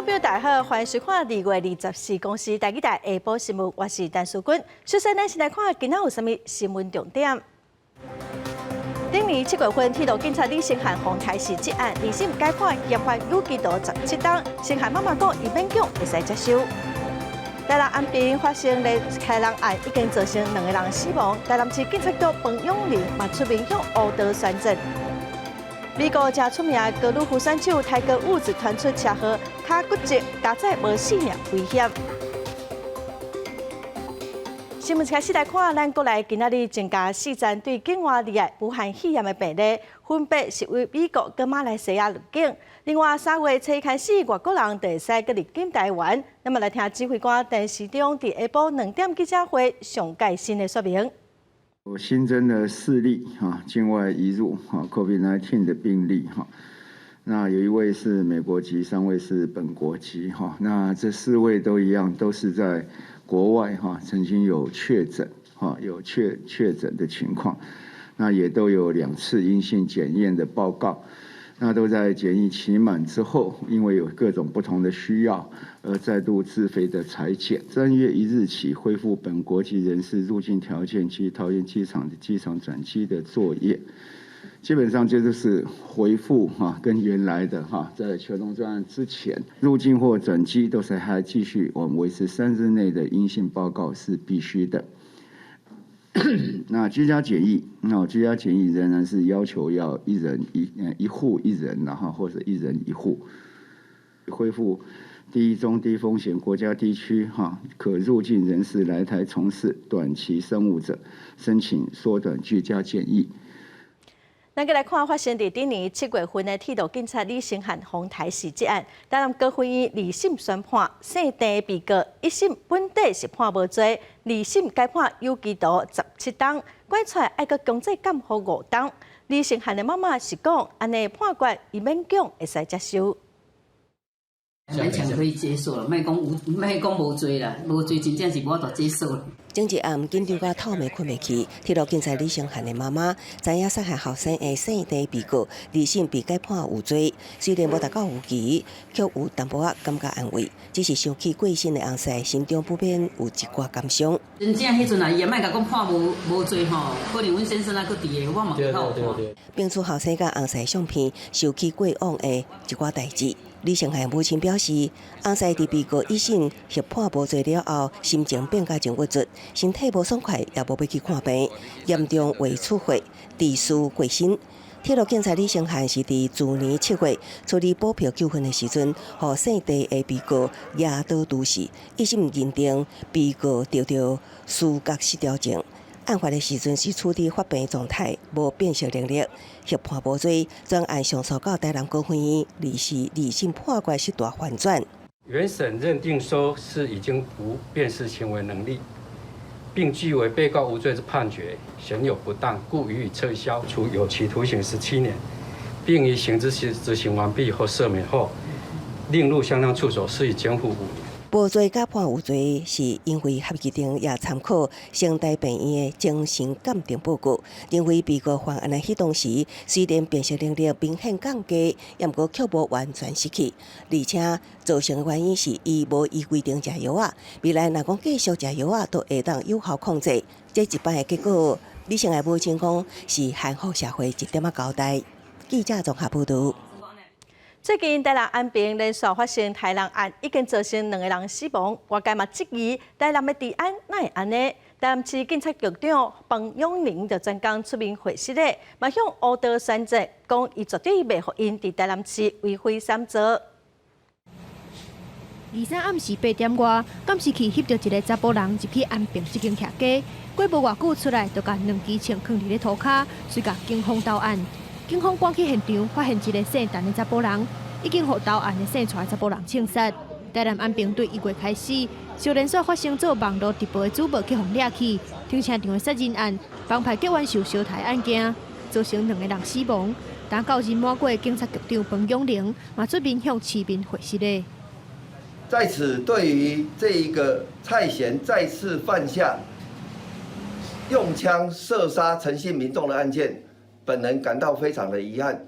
眾朋友大家好，歡迎收看2月24公視台語台下晡新聞，我是陳淑君。首先，咱先來看今仔有啥物新聞重點。頂年7月份，鐵路警察李承翰予刣死這案，二審改判嫌犯有期徒17冬。承翰媽媽講，伊勉強會使接受。台南安平發生的刣人案，已經造成兩個人死亡。台南市警察局彭永霖嘛出面向烏道宣戰。美國誠出名的高爾夫選手泰戈伍茲傳出車禍，跤骨折，加載無性命危險。新聞開始來看，咱國內今仔日增加四例對境外入來武漢肺炎的病例，分別是佇美國佮馬來西亞入境。另外，3月初開始，外國人就會使閣入境台灣。那麼來聽指揮官陳時中佇下晡2點記者會上蓋新的說明。我新增了四例哈境外移入哈 COVID-19 的病例哈，那有一位是美國籍，三位是本國籍哈。那這四位都一樣，都是在國外哈曾經有確診哈有確診的情況，那也都有兩次陰性檢驗的報告，那都在檢疫期滿之後，因為有各種不同的需要而再度自費的採檢。3月1日起恢復本國籍人士入境條件及桃園機場的機場轉機的作業，基本上這就是恢復哈跟原來的哈在球龍專案之前入境或轉機都是還繼續我們維持3日內的陰性報告是必須的。那居家檢疫，那居家檢疫仍然是要求要一人一一戶一人，然後或者一人一戶。恢復低、中、低風險國家地區哈可入境人士來台從事短期商務者，申請縮短居家檢疫。咱閣來看發生佇頂年7月份的鐵路警察李承翰予刣死這案，台南高分院二審宣判，姓鄭被告一審本底是判無罪，二審改判有期徒17冬，改出來愛閣強制監護5冬。李承翰的媽媽是講，按呢判決伊勉強會使接受。勉強可以接受了，莫講無，莫講無罪啦，無罪真正是無法度接受。前一暗緊張甲透暝睏袂去，鐵路警察李承翰的媽媽知影殺害後生的姓鄭被告，二審被改判有罪，雖然無達到有期，卻有淡薄仔感覺安慰，只是想起過身的翁婿，心中不免有一寡感傷。真正彼陣啊，伊也莫共講判無無罪吼，可能阮先生還閣佇个，我嘛較有看。並出後生佮翁婿相片，想起過往的一寡代誌。李承翰母親表示，翁婿佇被告一審獲判無罪了後，心情變甲真鬱卒，身體無爽快，也無欲去看病，嚴重胃出血，致死過身。鐵路警察李承翰是佇去年7月處理保票糾紛的時陣，予姓鄭的被告舉刀毒死，一審認定被告得著思覺失調症。案發的時陣是處佇發病狀態，無辨識能力，獲判無罪，全案上訴到台南高分院，而是二審判決是大反轉。原審認定說是已經無辨識行為能力，並據為被告無罪之判決，顯有不當，故予以撤銷，處有期徒刑17年，並於刑執行完畢後赦免後，另入相當處所，施以監護5年。無罪改判有罪，是因為合議庭也參考成大病院的精神鑑定報告，認為被告犯案的彼當時，雖然辨識能力明顯降低，毋過卻無完全失去，而且造成的原因是伊無依規定食藥仔，未來若講繼續食藥仔，都會當有效控制。這一擺的結果，李承翰母親講是還予社會一點仔交代。記者綜合報導。最近台南安平連續發生刣人案，已經造成兩個人死亡。外界嘛質疑台南的治安哪會按呢？台南市警察局長彭永霖就專工出面回釋咧，嘛向烏道宣戰，講伊絕對袂予𪜶佇台南市為非三做。23暗時8點外，監視器翕著一个查埔人入去安平這間徛家，過無偌久出來，就共兩支槍囥佇咧塗跤，隨共警方到案。警方趕去現場，發現一个姓陳的查埔人已經予投案的姓蔡查埔人槍殺。台南安平對1月開始，相連續發生做網路直播的主播去予掠去，停車場的殺人案、幫派結怨受相刣案件，造成兩个人死亡。但到任滿月，警察局長彭永霖嘛出面向市民回釋咧。在此，對於這一個蔡賢再次犯下用槍射殺陳姓民眾的案件，本人感到非常的遺憾。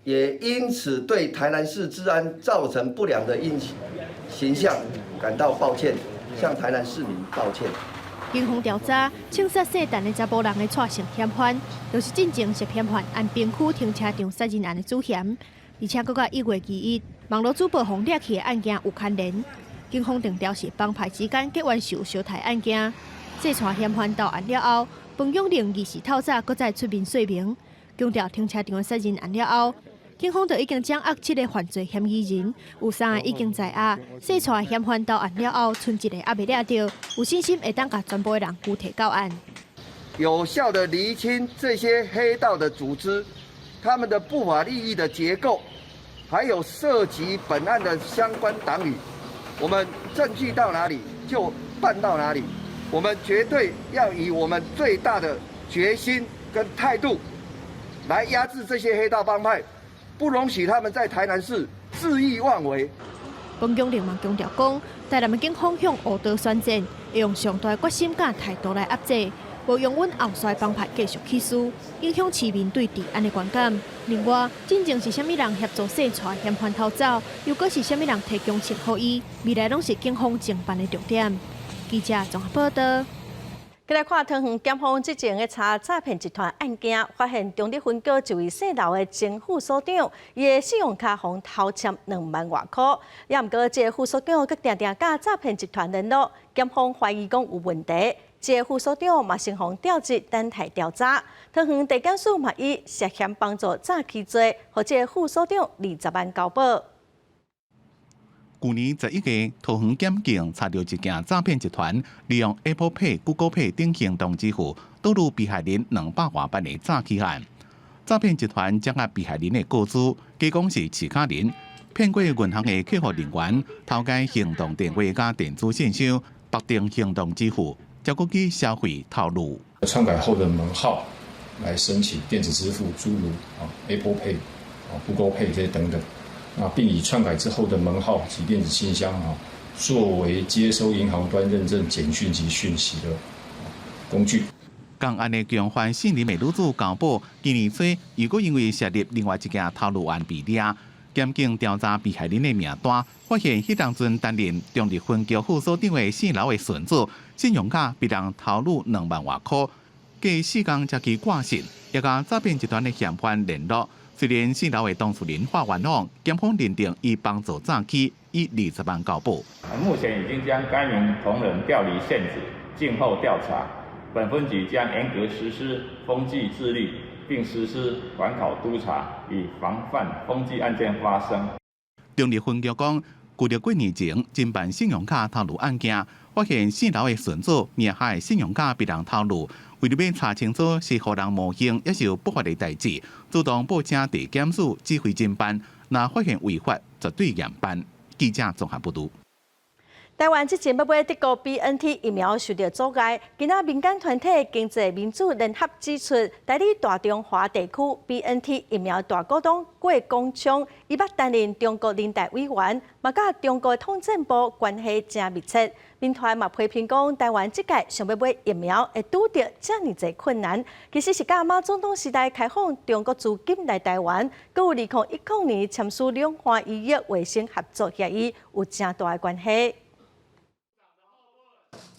也因此對台南市治安造成不良的印形象感到抱歉，向台南市民道歉。警方調查，槍殺姓陳的查埔人的蔡姓嫌犯，就是進前涉嫌犯安平區停車場殺人案的主嫌，而且閣佮1月21網路主播予掠去的案件有牽連。警方定調是幫派之間結怨仇相刣案件。這串嫌犯到案了後，彭永玲24透早閣再出面說明，強調停車場的殺人案了後，警方就已經掌握七个犯罪嫌疑人，有三个已經在押。這串嫌犯到案了後，賰一个猶未掠著，有信心會當共全部的人拘提到案。有效的釐清這些黑道的組織，他們的不法利益的結構，還有涉及本案的相關黨羽，我們證據到哪裡就辦到哪裡，我們絕對要以我們最大的決心跟態度，來壓制這些黑道幫派。不容許他們在台南市恣意妄為。彭永玲嘛強調講，台南的警方向烏道宣戰，會用上大決心佮態度來壓制，無容忍後續幫派繼續起事，影響市民對治安的觀感。另外，真正是啥物人協助姓蔡嫌犯逃走，又閣是啥物人提供槍予伊，未來攏是警方偵辦的重點。記者綜合報道。過來看桃園檢方之前咧查詐騙集團案件，發現中坜分局一位姓劉的前副所長，伊的信用卡予人偷簽2萬外箍，也毋過這个副所長閣定定佮詐騙集團聯絡，檢方懷疑講有問題，這个副所長嘛先予人調職等待調查。桃園地檢署嘛以涉嫌幫助詐欺罪，予這个副所長20萬交保。舊年11月，桃園檢警查著一件詐騙集團，利用 Apple Pay、Google Pay 等行動支付，導入被害人200外萬的詐欺案。詐騙集團掌握被害人的個資，假講是持卡人，騙過銀行的客服人員，偷改行動電話佮電子信箱，綁定行動支付，才閣去消費套路。篡改後的門號來申請電子支付，諸如 Apple Pay、Google Pay 這些等等。啊，並以篡改之後的門號及電子信箱啊，作為接收銀行端認證簡訊及訊息的工具。共案的共犯姓林的女子交保，今年初又閣因為涉入另外一件偷路案被掠，檢警調查被害人的名單，發現彼當陣擔任中坜分局副所長的姓劉的孫子，信用卡被人偷路2萬外箍，過4工才去掛失，也佮詐騙集團的嫌犯聯絡。雖然姓劉的當事人發冤枉，檢方認定伊幫助詐欺，以20萬交保。目前已經將該名同仁調離現職，靜候調查。本分局將嚴格實施風紀自律，並實施環考督察，以防範風紀案件發生。中坜分局講，舊曆過年前偵辦信用卡偷路案件，發現姓劉的孫子名下的信用卡被人偷路。為著欲查清楚是予人冒用，抑是有不法的代誌，主動報請地檢署指揮偵辦，若發現違法，絕對嚴辦。記者綜合報導。台灣之前欲買德國 BNT 疫苗受著阻礙，今仔民間團體經濟民主聯合指出，代理大中華地區 BNT 疫苗大股東郭廣昌，伊捌擔任中國人大委員，嘛佮中國統戰部關係誠密切。民團嘛批評講，台灣這屆想欲買疫苗會拄著遮爾濟困難，其實是佮馬總統時代開放中國資金來台灣，閣有2010年簽署兩岸醫藥衛生合作協議有誠大的關係。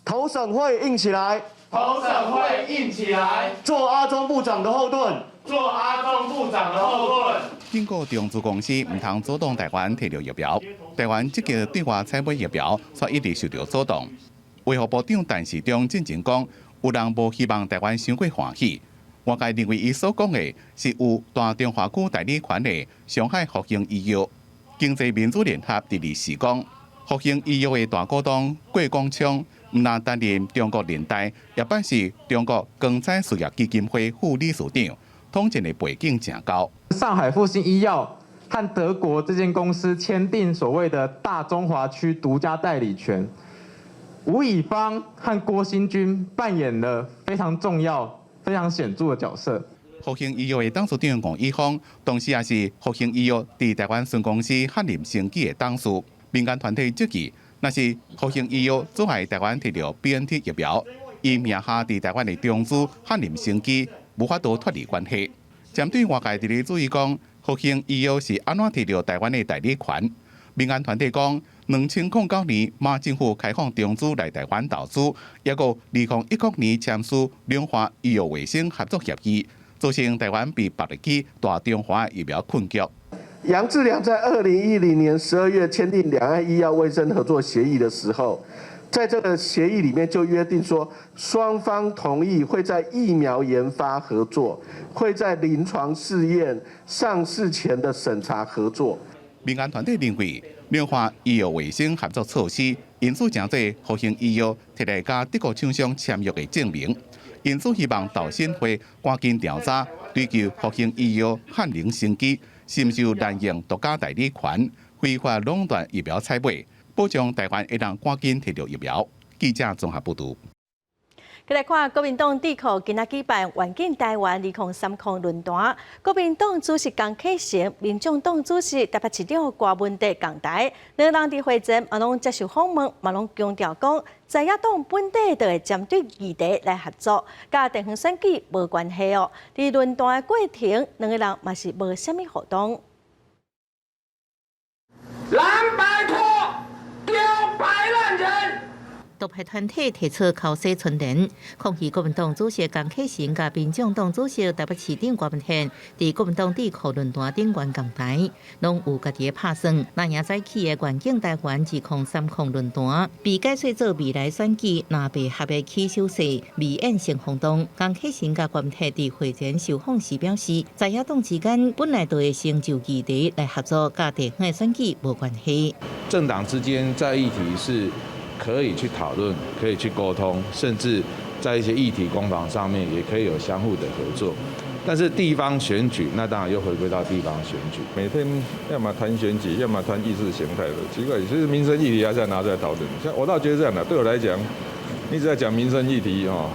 投審會硬起來，投審會硬起來，做阿中部長的後盾，做阿中部長的後盾。警告中資公司毋通阻擋台灣提著疫苗，台灣積極對外採買疫苗，卻一直受著阻擋。衛福部長陳時中進前講，有人無希望台灣傷過歡喜。外界認為伊所講的是有大中華區代理權的上海復興醫藥。經濟民主聯合佇24講，復興醫藥的大股東郭廣昌，毋但擔任中國人大，也捌是中國光彩事業基金會副理事長，統戰的背景誠厚。上海復興醫藥和德國這間公司簽訂所謂的大中華區獨家代理權，吳以芳和郭新軍扮演了非常重要、非常顯著的角色。復興醫藥的董事長吳以芳，同時也是復興醫藥佇台灣分公司翰林生技的董事。民間團體質疑，若是復興醫藥阻礙台灣提著 BNT 疫苗，伊名下佇台灣的中資翰林生技無法度脫離關係。針對外界佇咧注意講，復興醫藥是按怎提著台灣的代理權？民間團體講，2009年馬政府開放中資來台灣投資，抑閣2016年簽署兩岸醫藥衛生合作協議，造成台灣被綁入去大中華疫苗困局。楊志良在2010年12月簽訂兩岸醫藥衛生合作協議的時候，在這個協議裡面就約定說，雙方同意會在疫苗研發合作，會在臨床試驗上市前的審查合作。民間團體認為，兩岸醫藥衛生合作措施，因此成做復興醫藥提來佮德國廠商簽約的證明。因此希望投審會趕緊調查，追究復興醫藥漢能生技是毋是有濫用獨家代理權，非法壟斷疫苗採買，保障台灣會當趕緊提著疫苗。記者綜合報導。繼來看國民黨智庫今仔舉辦願景台灣2030論壇，國民黨主席江啟臣、民眾黨主席台北市長柯文哲仝台，兩人佇會前嘛攏接受訪問，嘛攏強調講，在野黨本底就會針對議題來合作，佮地方選舉無關係哦。佇論壇的過程，兩個人嘛是無啥物互動。藍白拖丟白爛人。獨派團體提出剾洗春聯，抗議國民黨主席江啟臣佮民眾黨主席台北市長柯文哲，佇國民黨智庫論壇頂懸仝台，攏有家己的拍算。那贏早起的願景台灣2030論壇，被解說做未來選舉藍白合的起手式，未演先轟動。江啟臣佮柯文哲佇會前受訪時表示，在野黨之間本來就會先就議題來合作，佮地方的選舉無關係。政黨之間在議題是可以去討論，可以去溝通，甚至在一些議題攻防上面也可以有相互的合作。但是地方選舉，那當然又回歸到地方選舉。每天要麼談選舉，要麼談意識形態的，奇怪，其實民生議題還是要拿出來討論。像我倒覺得這樣的，對我來講，你只在講民生議題哦，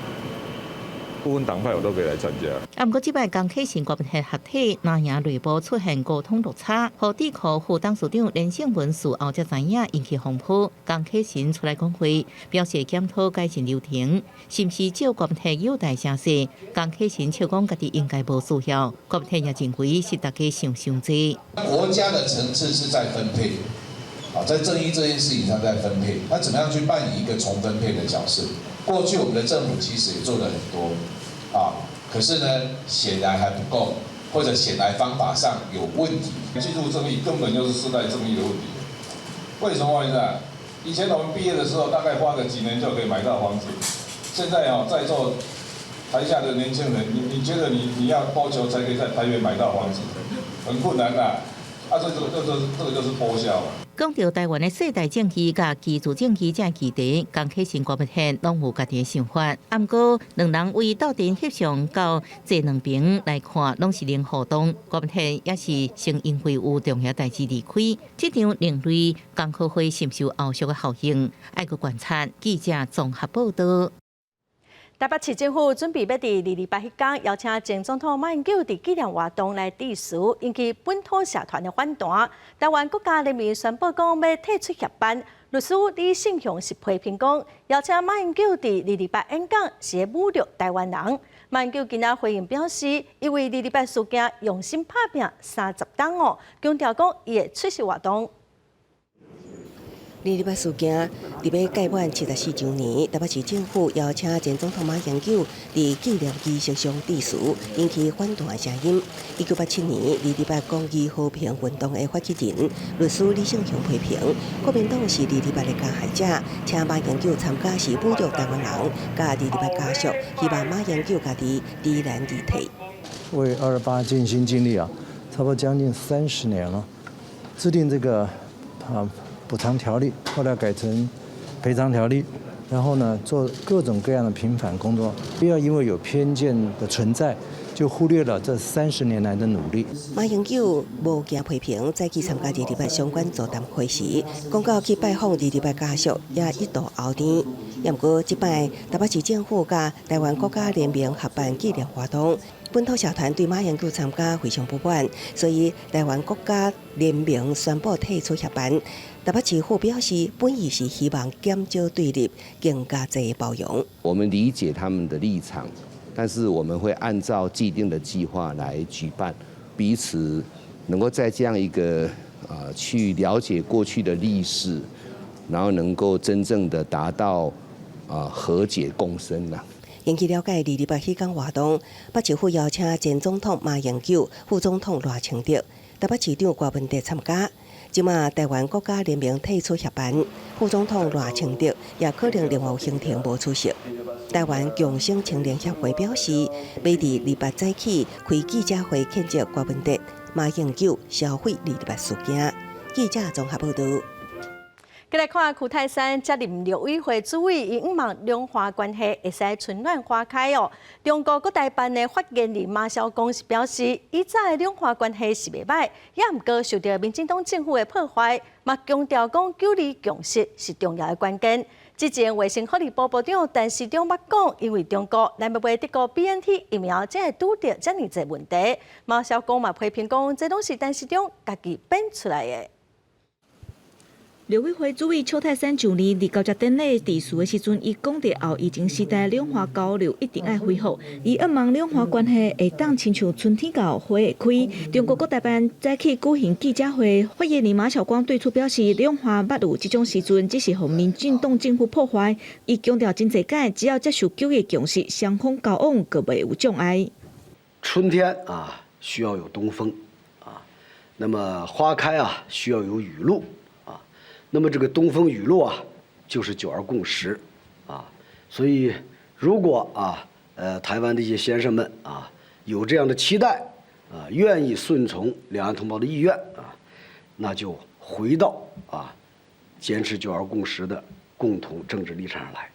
不分黨派我都可以來參加。啊，毋過這擺江啟臣柯文哲合體，藍營內部出現溝通落差，予智庫副董事長連勝文事後才知影引起風波。江啟臣出來講話，表示檢討改進流程，是毋是照柯文哲優待聲勢？江啟臣笑講家己應該無需要，柯文哲也認為是大家想傷濟。國家的層次是在分配，啊，在正義這件事情上在分配，那怎麼樣去扮演一個重分配的角色？過去我們的政府其實也做了很多，啊，可是呢，顯然還不夠，或者顯然方法上有問題。居住正義根本就是世代正義的問題。為什麼呢？以前我們畢業的時候，大概花個幾年就可以買到房子，現在哦，在座台下的年輕人，你覺得你要多久才可以在台北買到房子？很困難的，啊，這個就是剝削。講著台灣的世代正義佮居住正義這議題，江啟臣柯文哲攏有家己的想法。啊，毋過兩人為鬥陣翕相到坐兩爿來看，攏是零互動。柯文哲也是先因為有重要代誌離開，這場另類江柯會是毋是有後續的效應，愛閣觀察。記者綜合報道。台北市政府準備欲佇228彼工邀請前總統馬英九佇紀念活動來致辭，引起本土社團的反彈。台灣國家聯盟宣布講欲退出協辦，律師李勝雄是批評講，邀請馬英九佇二二八演講是咧侮辱台灣人。馬英九今仔回應表示，伊為二二八事件用心拍拚30冬哦，強調講伊會出席活動。二二八事件佇欲屆滿74週年，台北市政府邀請前總統馬英九佇紀念儀式上致辭，引起反彈聲音。1987年二二八公義和平運動的發起人律師李勝雄批評，國民黨是二二八的加害者，請馬英九參加是侮辱台灣人，佮二二八家屬，希望馬英九家己知難而退。為二二八盡心盡力啊，差不多將近30年了，制定這個啊補償條例，後來改成賠償條例，然後呢做各種各樣的平反工作，不要因為有偏見的存在，就忽略了這30年來的努力。馬英九無驚批評，再去參加二二八相關座談會時，講到去拜訪二二八家屬，也一度喉甜。也毋過，這擺台北市政府佮台灣國家聯盟合辦紀念活動，本土社團對馬英九參加非常不滿，所以台灣國家聯盟宣布退出協辦。台北市府表示，本意是希望減少對立，更加濟包容。我們理解他們的立場，但是我們會按照既定的計劃來舉辦，彼此能夠在這樣一個去了解過去的歷史，然後能夠真正的達到和解共生啦。根據了解，228彼工活動，北市府邀請前總統馬英九、副總統賴清德、台北市長柯文哲參加。這馬台灣國家聯盟退出協辦，副總統賴清德也可能另外有行程無出席。台灣共生青年協會表示，欲佇28早起開記者會譴責柯文哲、馬英九銷毀228事件。記者綜合報導。繼來看邱太三接任陸委會主委，伊向望兩岸關係會使春暖花開哦。中國國台辦的發言人馬曉光是表示，以早的兩岸關係是袂䆀，也毋過受著民進黨政府的破壞，嘛強調講九二共識是重要的關鍵。之前衛生福利部部長陳時中捌講，因為中國來買德國 BNT 疫苗，才會拄著遮爾濟問題。馬曉光嘛批評講，這攏是陳時中家己編出來的。陸委會主委邱太三上年佇交接典禮致辭的時陣，伊講著後疫情時代兩岸交流一定愛恢復。伊向望兩岸關係會當親像春天到花會開。中國國台辦早起舉行記者會，發言人馬曉光對此表示，兩岸捌有這種時陣，只是予民進黨政府破壞。伊強調真濟擺，只要接受九二共識，雙方交往就袂有障礙。春天啊，需要有東風啊，那麼花開啊，需要有雨露。那麼這個東風雨露啊，就是九二共識，啊，所以如果啊，台灣的一些先生們啊，有這樣的期待，啊，願意順從兩岸同胞的意願啊，那就回到啊，堅持九二共識的共同政治立場上來。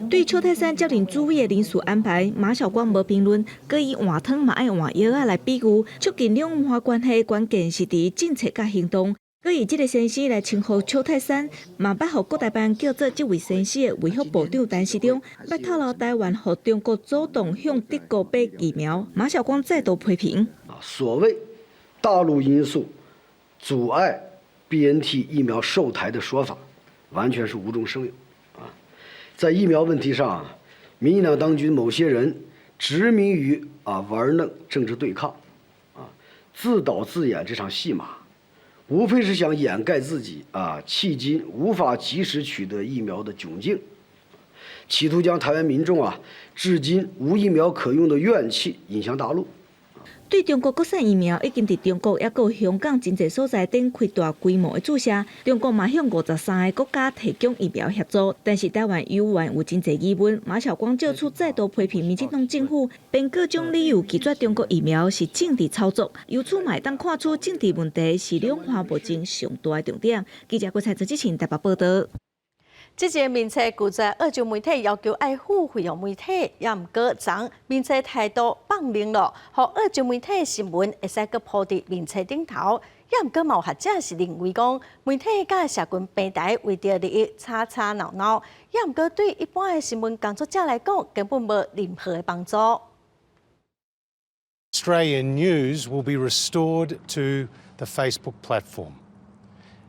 對邱太三接任主委的人事安排，馬曉光無評論，閣以換湯嘛愛換藥仔來比喻，促進兩岸關係關鍵是佇政策佮行動。閣以這个先生來稱呼邱太三，嘛捌予國台辦叫做這位先生的衛福部長陳時中，捌透露台灣予中國主動向德國買疫苗。馬曉光再度批評：所謂大陸因素阻礙 BNT 疫苗售台的說法，完全是無中生有。啊，在疫苗問題上，民進黨當局某些人執迷於玩弄政治對抗，啊，自導自演這場戲碼。無非是想掩蓋自己迄今無法及時取得疫苗的窘境，企圖將台灣民眾至今無疫苗可用的怨氣引向大陸。對中國國產疫苗已經佇中國抑閣香港真濟所在頂開大規模的注射，中國嘛向53個國家提供疫苗協助，但是台灣猶原有真濟疑問。馬曉光借此再度批評民進黨政府編各種理由拒絕中國疫苗是政治操作，由此嘛會當看出政治問題是兩岸目前上大的重點。記者郭彩哲之前台北報導。之前面冊拒絕澳洲媒體要求愛付費予媒體，也毋過昨面冊態度放冷咯，予澳洲媒體新聞會使閣鋪佇面冊頂頭。也毋過嘛有學者是認為講，媒體佮社群平台為著利益吵吵鬧鬧，也毋過對一般的新聞工作者來講，根本無任何的幫助。 Australian news will be restored to the Facebook platform,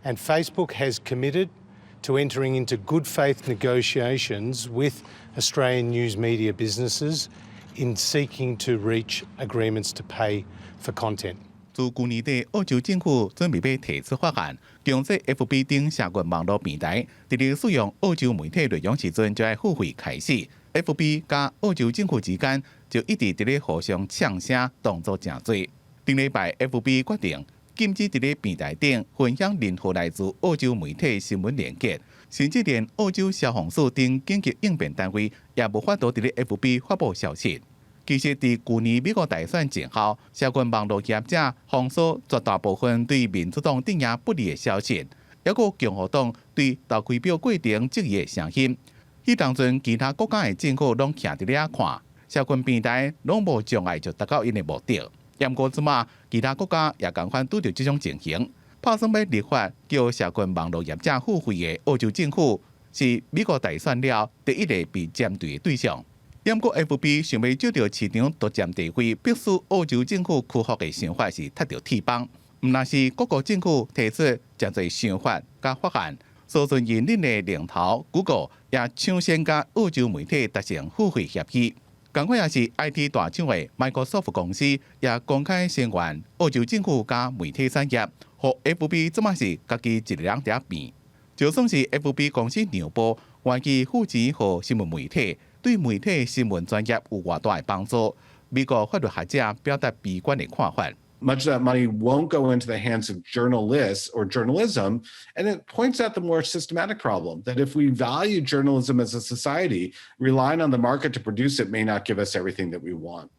and Facebook has committed to entering into good faith negotiations with Australian news media businesses in seeking to reach agreements to pay for content. 自舊年底，澳洲政府準備欲提出法案，強制 FB 等社群網路平台，佇咧使用澳洲媒體內容時陣，就愛付費開始。FB 佮澳洲政府之間就一直佇咧互相嗆聲，動作誠濟。頂禮拜，FB 決定禁止佇咧平台頂分享任何來自澳洲媒體新聞連結，甚至連澳洲消防署等緊急應變單位也無法度佇咧 FB 發布消息。其實，佇舊年美國大選前後，社群網路業者封鎖絕大部分對民主黨陣營不利的消息，抑閣共和黨對投開票過程質疑的聲音。彼當陣，其他國家的政府攏徛佇咧遐看，社群平台攏無障礙就達到𪜶的目的。毋過這馬，其他國家也仝款拄著這種情形，拍算欲立法叫社群網路業者付費的澳洲政府，是美國大選了第一个被針對的對象。毋過 FB 想欲藉著市場獨佔地位，迫使澳洲政府屈服的想法是踢著鐵枋。毋但是各國政府提出誠濟想法佮法案，搜尋引擎的龍頭 Google 也搶先佮澳洲媒體達成付費協議。仝款也是 IT 大廠的 Microsoft 公司也公開聲援澳洲政府佮媒體產業，予 FB 這馬是家己一个人佇遐變。就算是 FB 公司讓步，願意付錢予新聞媒體，對媒體新聞專業有偌大的幫助。美國法律學者表達悲觀的看法。 Much of that money won't go into the hands of journalists or journalism. And it points out the more systematic problem that if we value journalism as a society, relying on the market to produce it may not give us everything that we want.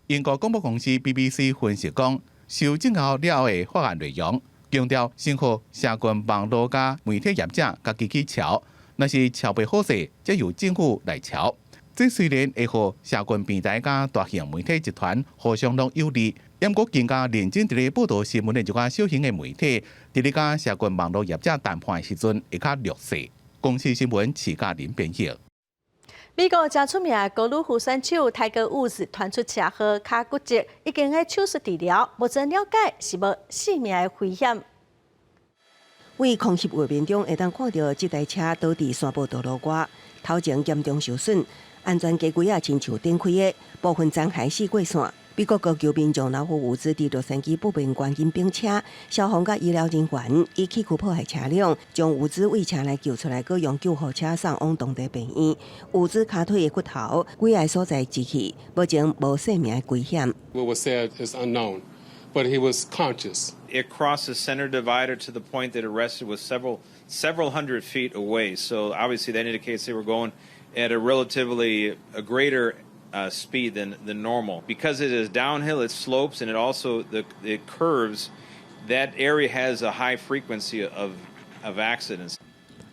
英國廣播公司 BBC 分析講，修正後了的法案內容，強調先予社群網路佮媒體業者家己去喬，若是喬袂好勢，則由政府來喬。這雖然會予社群平台佮大型媒體集團互相攏有利，毋過更加認真佇咧報導新聞的這寡小型的媒體，佇咧佮社群網路業者談判的時陣會較弱勢。公視新聞徐嘉玲編譯。美國誠出名的高爾夫選手泰戈伍茲傳出車禍，跤骨折，已經喺手術治療，目前了解是無性命的危險。佇空翕畫面中會當看著這台車倒佇山坡道路外，頭前嚴重受損，安全機櫃仔親像展開的，部分殘骸四過線。美國高球名將老虎伍茲佇洛杉磯北面關緊兵車，消防佮醫療人員以氣驅破壞車輛，將伍茲對車內救出來，閣用救護車送往當地病院。伍茲跤腿的骨頭幾个所在擠去，目前無性命的危險。 What was said is unknown, but he was conscious. It crossed the center divider to the point that it rested was several hundred feet away. So obviously that indicates they were going at a relatively a greater speed than normal. Because it is downhill, it slopes, and it also it curves. That area has a high frequency of accidents.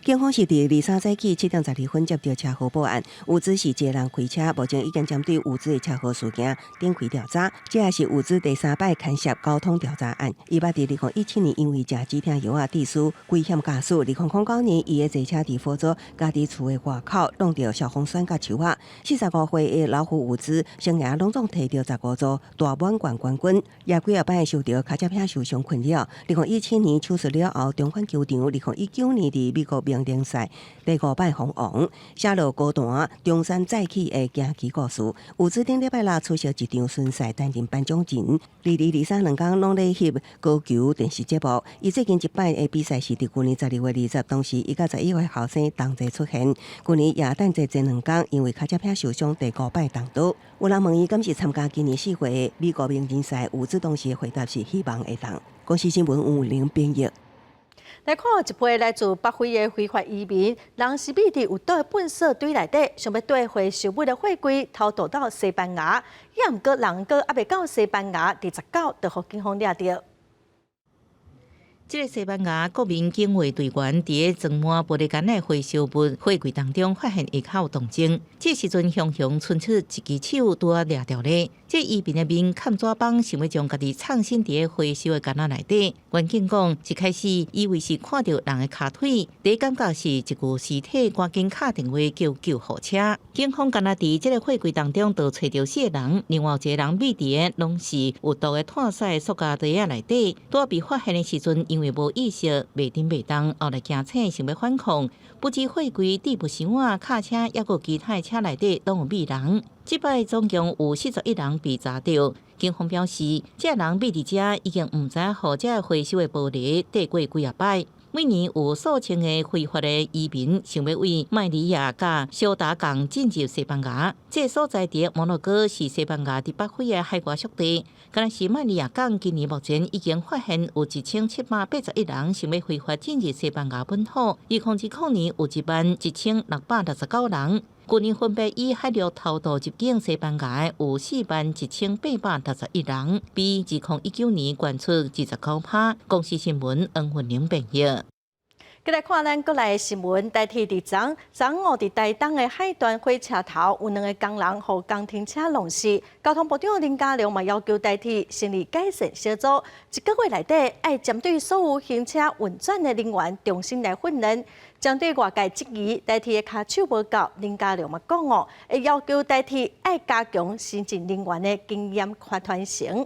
警方是佇23早起7點12分接著車禍報案，伍茲是一个人開車，目前已經針對伍茲的車禍事件展開調查。這也是伍茲第三擺牽涉交通調查案。伊捌佇2017年因為食止疼藥仔致死危險駕駛。2009年，伊的坐車佇佛州家己厝的外口挵著消防栓佮樹仔。45歲的老虎伍茲生涯攏總提著15座大滿貫冠軍，也幾仔擺受著跤脊骿受傷困擾。2017年手術了後重返球場。2019年佇美國明人賽第五擺封王，寫落歌壇東山再起的驚奇故事。伍茲頂禮拜六出席一場巡賽擔任頒獎人，22、23兩工攏咧翕高球電視節目。伊最近一擺的比賽是佇舊年12月20，當時伊佮11歲後生同齊出現。舊年也等在前兩工，因為跤脊骿受傷，第五擺動刀。有人問伊敢是參加今年4月的美國名人賽，伍茲當時的回答是希望會當。公視新聞吳玲編譯。來看一批來自北非的非法移民，人是覕佇有毒的糞埽堆內底，想欲綴回收物的貨櫃偷渡到西班牙，也毋過人閣猶未到西班牙，佇19就予警方掠著。這个西班牙國民警衛隊員佇咧裝滿玻璃罐的回收物貨櫃當中發現下口動靜，這時陣雄雄伸出一支手拄仔掠著咧。這移民的面崁紙枋，想欲將家己藏身佇咧回收的罐仔內底。員警講，一開始以為是看著人的跤腿，第一感覺是一具屍體，趕緊敲電話叫救護車。警方敢若佇這个貨櫃當中就揣著四个人，另外一個人覕佇咧攏是有毒的炭素塑膠袋仔內底，拄仔被發現的時陣，因為無意識，袂振袂動，後來驚醒，想欲反抗，不止貨櫃、置物箱仔、卡車，抑閣其他的車內底攏有覕人。這擺總共有41人被查著。警方表示，這人覕佇遮已經毋知予這回收的玻璃綴過幾仔擺。每年有數千个非法的移民想欲對麥里亞佮小達港進入西班牙。這个所在佇摩洛哥是西班牙佇北非的海外屬地。敢若是麥里亞港今年目前已經發現有1781人想欲非法進入西班牙本土。2020年有1萬1669人。舊年分別以海陸偷渡入境西班牙的有4萬1861人，比2019年懸出29%。公視新聞黃雲玲編譯。繼來看咱國內的新聞，台鐵佇昨昨午佇台東的海段火車頭有兩个工人予工程車撞死。交通部長林佳龍嘛要求台鐵成立改善小組，一个月內底愛針對所有行車運轉的人員重新來訓練。針對外界質疑台鐵的跤手無夠，林佳龍嘛講哦，會要求台鐵愛加強新進人員的經驗傳承。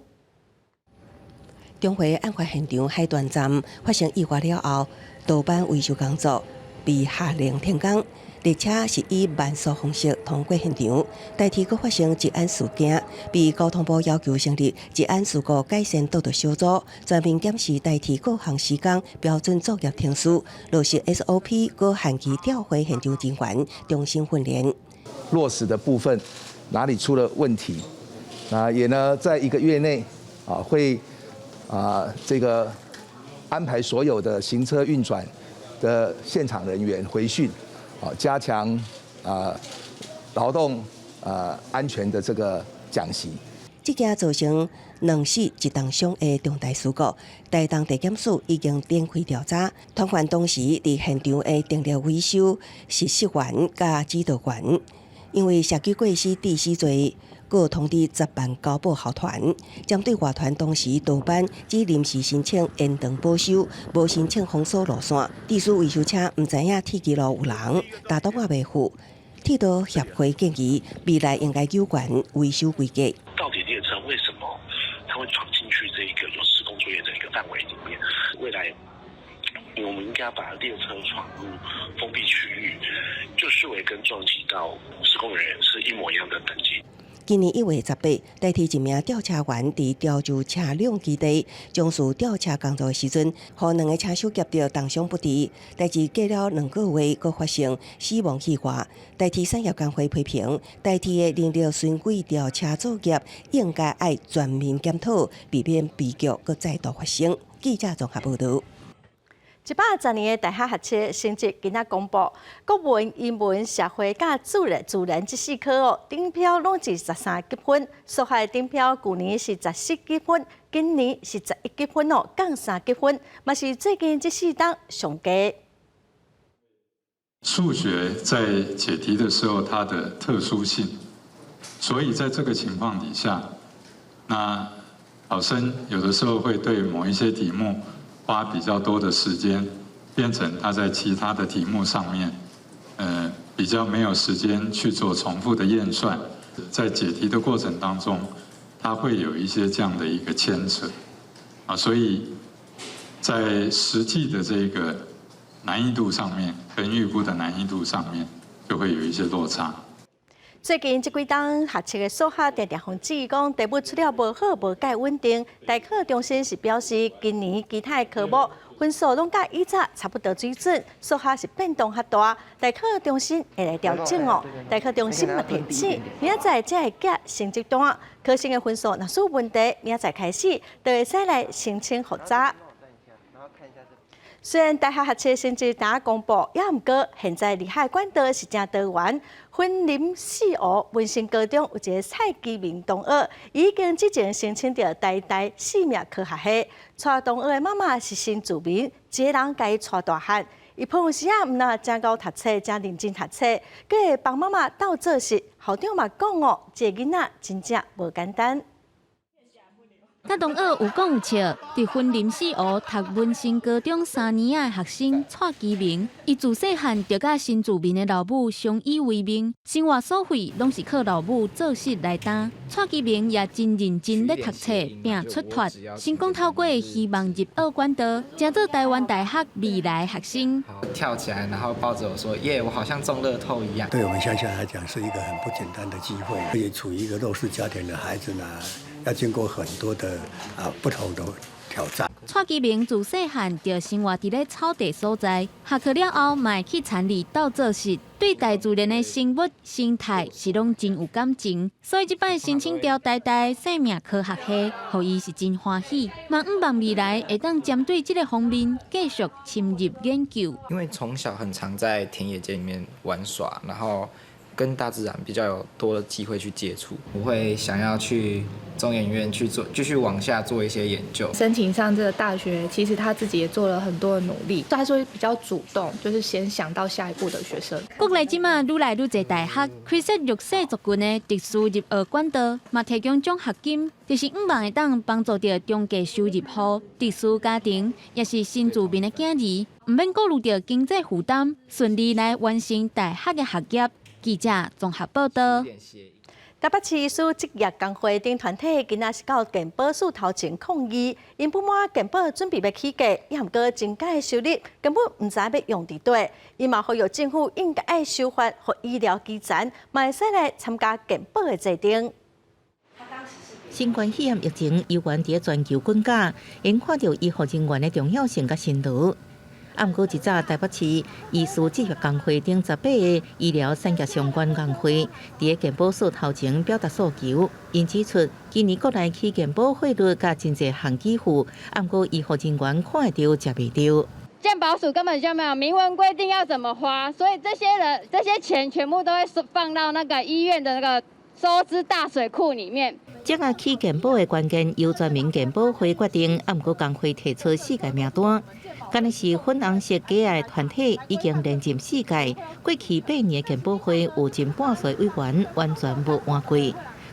中回案發現場海段站發生意外了後，道班維修工作，被下令停工。列車是以慢速方式通過現場，台鐵閣發生職安事件，被交通部要求成立職安事故改善督導小組，全面檢視台鐵各項施工標準作業程序，落實 SOP，閣限期調回現場人員重新訓練。落實的部分哪裡出了問題？啊，也呢，在一個月內啊，會啊這個安排所有的行車運轉的現場人員回訓。啊，加強啊勞動啊安全的這個講習。這件造成兩死一重傷的重大事故，台東地檢署已經展開調查，傳喚當時佇現場的電力維修實習員佮指導員，因為社區過失致死罪，閣通知10萬交保校團。針對外團當時逃班，只臨時申請延長保修，無申請封鎖路線，致使維修車毋知影鐵支路有人，打電話袂赴。鐵道協會建議未來應該優化維修規格。到底列車為什麼它會闖進去這一個有施工作業的一個範圍裡面？未來我們應該要把列車闖入封閉區域，就視為跟撞擊到施工人員是一模一樣的等級。今年1月18，台鐵一名調車員佇潮州車輛基地從事調車工作的時陣，予兩个車手夾著重傷不治。代誌過了2個月，閣發生死亡意外。台鐵產業工會批評台鐵的人力循軌調車作業應該愛全面檢討，避免悲劇閣再度發生。記者綜合報導。110年的大學學測成績今仔公布，國文、英文、社會佮自然這四科哦，頂標攏是13級分。數學頂標舊年是14級分，今年是11級分哦，降3級分，嘛是最近這四冬上低。數學在解題的時候，它的特殊性，所以在這個情況底下，那考生有的時候會對某一些題目花比較多的時間，變成他在其他的題目上面，比較沒有時間去做重複的驗算，在解題的過程當中，他會有一些這樣的一個牽扯，啊，所以在實際的這個難易度上面，跟預估的難易度上面，就會有一些落差。最近這幾冬學測的數學定定予質疑講題目出了無好無蓋穩定，大考中心是表示今年其他的科目分數攏佮以早差不多水準，數學是變動較大，大考中心會來調整哦。大考中心嘛提醒，明仔載才會寄成績單，考生的分數若有問題，明仔載開始就會使來申請複查。雖然大學學測成績今公布，也毋過現在入學管道是誠多元。雲林四湖文成高中有一个蔡基明同學，已經之前申請著台大生命科學系。帶同學的媽媽是新住民，一个人共伊帶大漢。伊平常時啊，毋但誠𠢕讀冊，誠認真讀冊，閣會幫媽媽鬥做事。校長嘛講哦，這个囡仔真正無簡單。佮同學有講有笑，佇雲林四湖讀文成高中三年仔的學生蔡基明，伊自細漢就佮新住民的老母相依為命，生活所費攏是靠老母做穡來擔。蔡基明也真認真咧讀冊，拼出脫，成功透過希望入學管道，成做臺灣大學未來學生。跳起來，然後抱着我說：“耶，我好像中樂透一樣。” 對我們鄉下來講，是一個很不簡單的機會。而且處於一個弱勢家庭的孩子呢，要經過很多的不同的挑戰。蔡基明自細漢就生活佇咧草地所在，下課了後嘛會去田裡鬥做穡，對大自然的生物生態是攏真有感情，所以這擺申請著台大生命科學系，予伊是真歡喜，嘛向望未來會當針對這个方面繼續深入研究。因為從小很常在田野間裡面玩耍，然後跟大自然比較有多的機會去接觸，我會想要去中研院去做，繼續往下做一些研究。申請上這個大學，其實他自己也做了很多的努力，他說比較主動，就是先想到下一步的學生。國內這馬愈來愈濟大學開設弱勢族群的特殊入學管道，嘛提供獎學金，就是向望會當幫助著中低收入戶、特殊家庭，也是新住民的囝兒，毋免顧慮著經濟負擔，順利來完成大學的學業。記者綜合報道。台北市醫師職業工會等團體今仔是到健保署頭前抗議，𪜶不滿健保準備欲起價，抑毋過增加的收入根本毋知欲用佇佗。伊嘛呼籲政府應該愛修法，予醫療基層嘛會使來參加健保的制定。新冠肺炎疫情猶原佇全球滾價，𪜶看著醫護人員的重要性佮辛勞。啊，毋過一早台北市醫師職業工會等18個醫療產業相關工會，佇健保署頭前表達訴求。𪜶指出，今年國內起健保費率佮真濟項給付，啊，毋過醫護人員看會著食袂著。健保署根本就沒有明文規定要怎麼花，所以這些人這些錢全部都會放到那個醫院的那個收支大水庫裡面。這個起健保的關鍵由全民健保會決定，啊，毋過工會提出四個名單。敢若是粉紅色雞仔的團體已經連任四屆，過去8年的健保會有近半數委員完全無換過，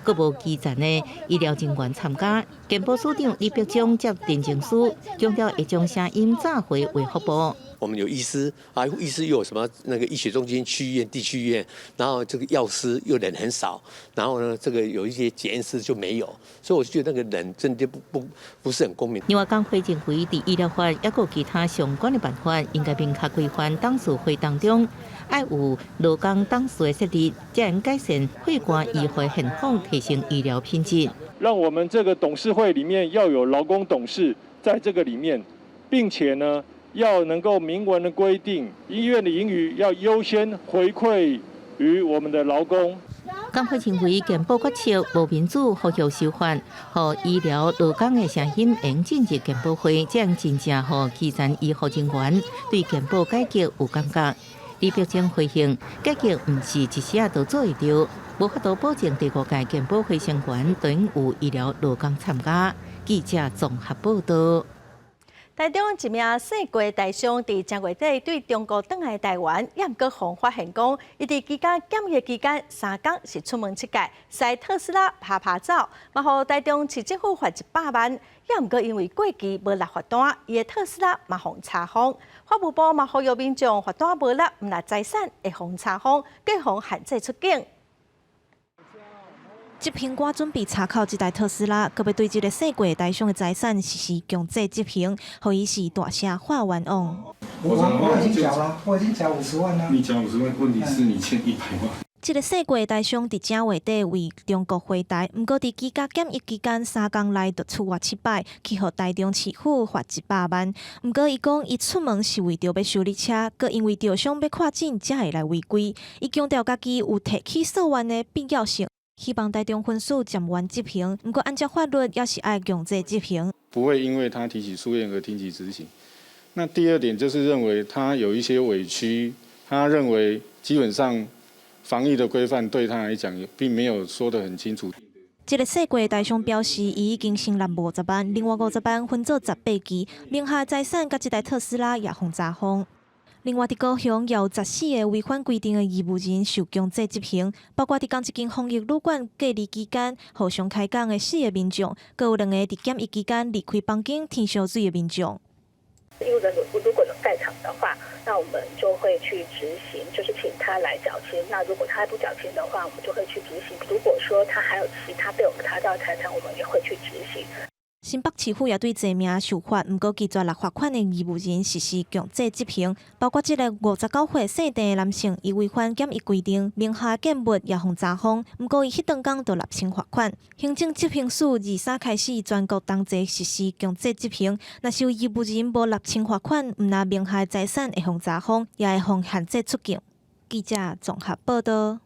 閣無基層的醫療人員參加。健保署長李伯璋接陳情書，強調會將聲音炸回衛福部。我們有醫師啊，醫師又有什麼那個醫學中心、區醫院、地區醫院，然後這個藥師又人很少，然後呢，這個有一些檢驗師就沒有，所以我就覺得那個人真的不是很公平。另外，工會認為，佇醫療法抑閣其他相關的辦法，應該明確規範董事會當中，愛有勞工董事的設立，才能改善血汗醫護現況，提升醫療品質。讓我們這個董事會裡面要有勞工董事在這個裡面，並且呢，要能夠明文的規定，醫院的盈餘要優先回饋於我們的勞工。工會認為健保決策無民主，呼籲修法，予醫療勞工的聲音會進入健保會，這樣真正予基層醫護人員對健保改革有感覺。李伯璋回應：改革毋是一時仔就做會著，無法度保證第五屆健保會成員等有醫療勞工參加。記者綜合報道。台中一名姓郭台商佇正月底對中國轉來台灣，抑毋過予發現講，伊佇居家檢疫期間三工是出門七擺，駛特斯拉趴趴走，嘛予台中市政府罰100萬，抑毋過因為過期無納罰單，伊的特斯拉嘛予查封。法務部嘛呼籲民眾罰單無納，毋但財產會予查封，閣予限制出境。執行官準備查扣這台特斯拉，閣欲對這个姓郭台商的財產實施強制執行，予伊是大聲喊冤枉。我已經繳了，我已經繳50萬啦。你繳50萬，問題是你欠100萬。這个姓郭台商佇正月底為中國回台，毋過佇居家檢疫期間三工內就出外七擺，去予台中市府罰100萬。毋過伊講，伊出門是為著欲修理車，閣因為著想欲看診，才會來違規。伊強調家己有提起訴願的必要性。希望台中分署暫緩執行，毋過按照法律也是愛強制執行。不會因為他提起訴願而停止執行。那第二點就是認為他有一些委屈，他認為基本上防疫的規範對他來講並沒有說得很清楚。這个姓郭台商表示，伊已經先納50萬，另外50萬分做18期，名下財產佮這台特斯拉也予查封。另外，佇高雄也有14個違反規定的義務人受強制執行，包括佇仝一間防疫旅館隔離期間互相開講的四個民眾，閣有兩個佇檢疫期間離開房間添燒水的民眾。義務人如果有在場的話，那我們就會去執行，就是請他來繳清。那如果他不繳清的話，我們就會去執行。如果說他還有其他被我們查到財產，我們也會去執行。新北市府也對濟名受罰，毋過拒絕納罰款的義務人實施強制執行，包括這个59歲姓鄭的男性，伊違反檢疫規定，名下建物也予查封，毋過伊彼當工就納清罰款。行政執行署23開始全國同齊實施強制執行，若是有義務人無納清罰款，毋但名下財產會予查封，也會予限制出境。記者綜合報道。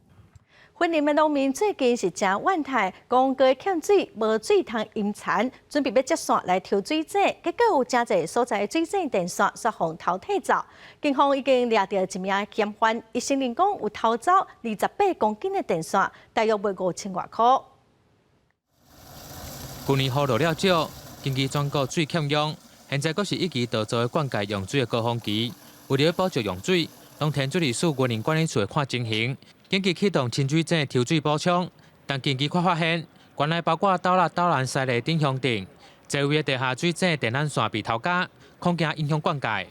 雲林的農民最近是誠怨嘆，講過欠水，無水通淹田，準備欲接線來抽水井，結果有誠濟所在的水井電線煞予偷提走。警方已經掠著一名嫌犯，伊承認講有偷走28公斤的電線，大約賣5000外箍。舊年雨落了少，近期全國水欠用，現在閣是一期稻作的灌溉用水的高峰期，為著欲保障用水，農田水利署雲林管理處會看情形。緊急啟動清水井抽水補充，但近期卻發現，縣內包括斗六、斗南、西麗等鄉鎮，濟位的地下水井電纜線被偷鉸，恐驚影響灌溉。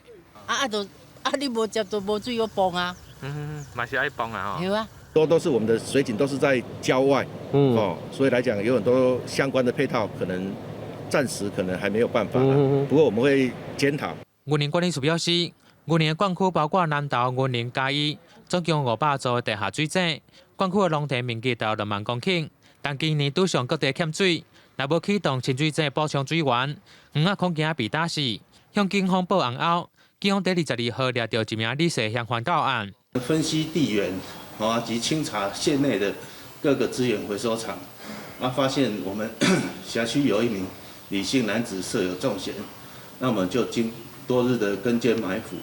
啊啊，就啊，你無接就無水欲泵啊。嗯，嘛是愛泵啊吼。對啊，都是我們的水井都是在郊外，哦，所以來講有很多相關的配套，可能暫時可能還沒有辦法。不過我們會檢討。雲林管理處表示，雲林的灌區包括南投、雲林、嘉義，總共500座的地下水井，灌區的農田面積達2萬公頃。但今年拄上各地欠水，若無啟動深水井補充水源，魚仔恐驚被打死。向警方報案後，警方佇22號掠著一名李姓嫌犯到案。分析地緣啊及清查縣內的各個資源回收廠，啊發現我們轄區有一名李姓男子設有重嫌，那我們就經多日的跟監埋伏，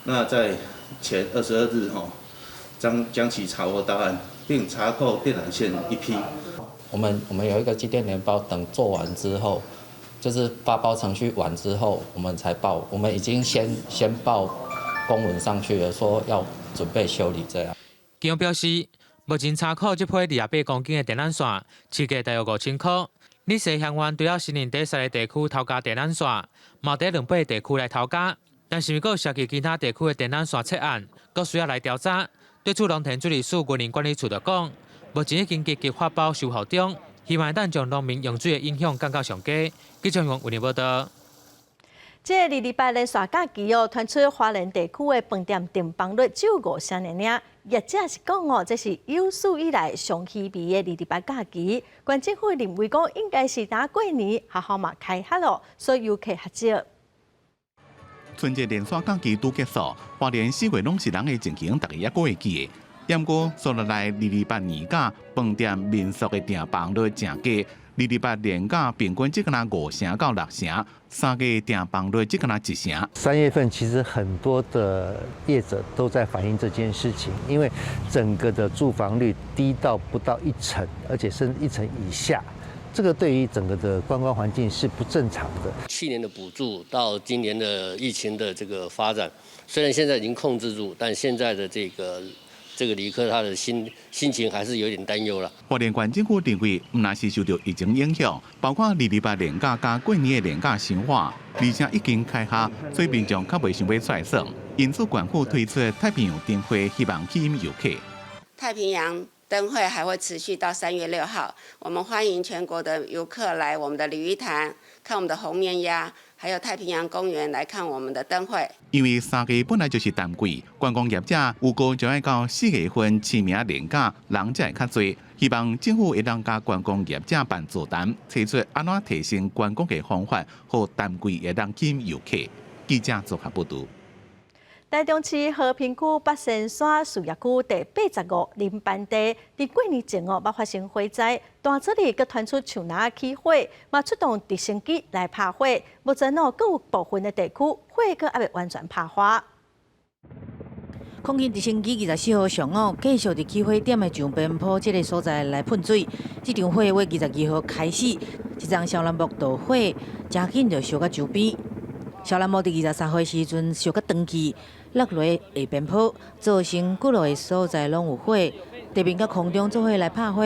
那在前22日吼，將其查獲到案，並查扣電纜線一批。我們有一個機電聯包，等做完之後，就是發包程序完之後，我們才報。我們已經先報公文上去了，說要準備修理這樣。警方表示，目前查扣這批28公斤的電纜線，市價大約5000塊。李姓嫌犯除了承認佇三个地區偷加電纜線，嘛佇兩八地區來偷加，但是毋過涉及其他地區的電纜線窃案，閣需要來調查。對此，農田水利署雲林管理處就講，目前已經積極發包修復中，希望當將農民用水的影響降到上低。記者用雲林報道。這個二二八連續假期哦，傳出花蓮地區的飯店訂房率只有五成爾爾。業者是講哦，這是有史以來上稀微的二二八假期。縣政府認為講，應該是當過年學校嘛開學咯，所以遊客較少。春節連續假期拄結束，花蓮四月攏是人的情形，大家猶閣會記得。毋過，紲落來二二八年假，飯店民宿的訂房率誠低。二二八連假平均只敢若五成到六成，3月訂房率只敢若一成。3月份其實很多的業者都在反映這件事情，因為整個的住房率低到不到一成，而且甚至一成以下，這個對於整個的觀光環境是不正常的。去年的補助到今年的疫情的這個發展，雖然現在已經控制住，但現在的這個旅客他的心情還是有點擔憂啦。花蓮縣政府認為，毋但是受著疫情影響，包括二二八連假佮過年的連假傷倚，而且已經開學，所以民眾較袂想欲出來耍。因此，縣府推出太平洋燈會，希望吸引遊客。太平洋燈會還會持續到3月6號，我們歡迎全國的遊客來我們的鯉魚潭看我們的紅面鴨，還有太平洋公園來看我們的燈會。因為3月本來就是淡季，觀光業者預估就愛到4月份清明連假，人才會較濟。希望政府會當佮觀光業者辦座談，提出按怎提升觀光的方法，予淡季會當吸引遊客。記者綜合報導。台中市和平區八仙山事業區第85林班地，佇過年前哦，捌發生火災，大早日閣傳出樹林起火，嘛出動直升機來拍火。目前哦，閣有部分的地區火閣猶未完全拍化。空軍直升機24號上午繼續佇起火點的上邊坡這个所在來噴水。這場火佇22號開始，一叢蕭蘭木著火，誠緊就燒到周邊。蕭蘭木佇23號時陣燒甲斷去，落落下邊坡，造成幾落个所在攏有火，地面佮空中做伙來拍火。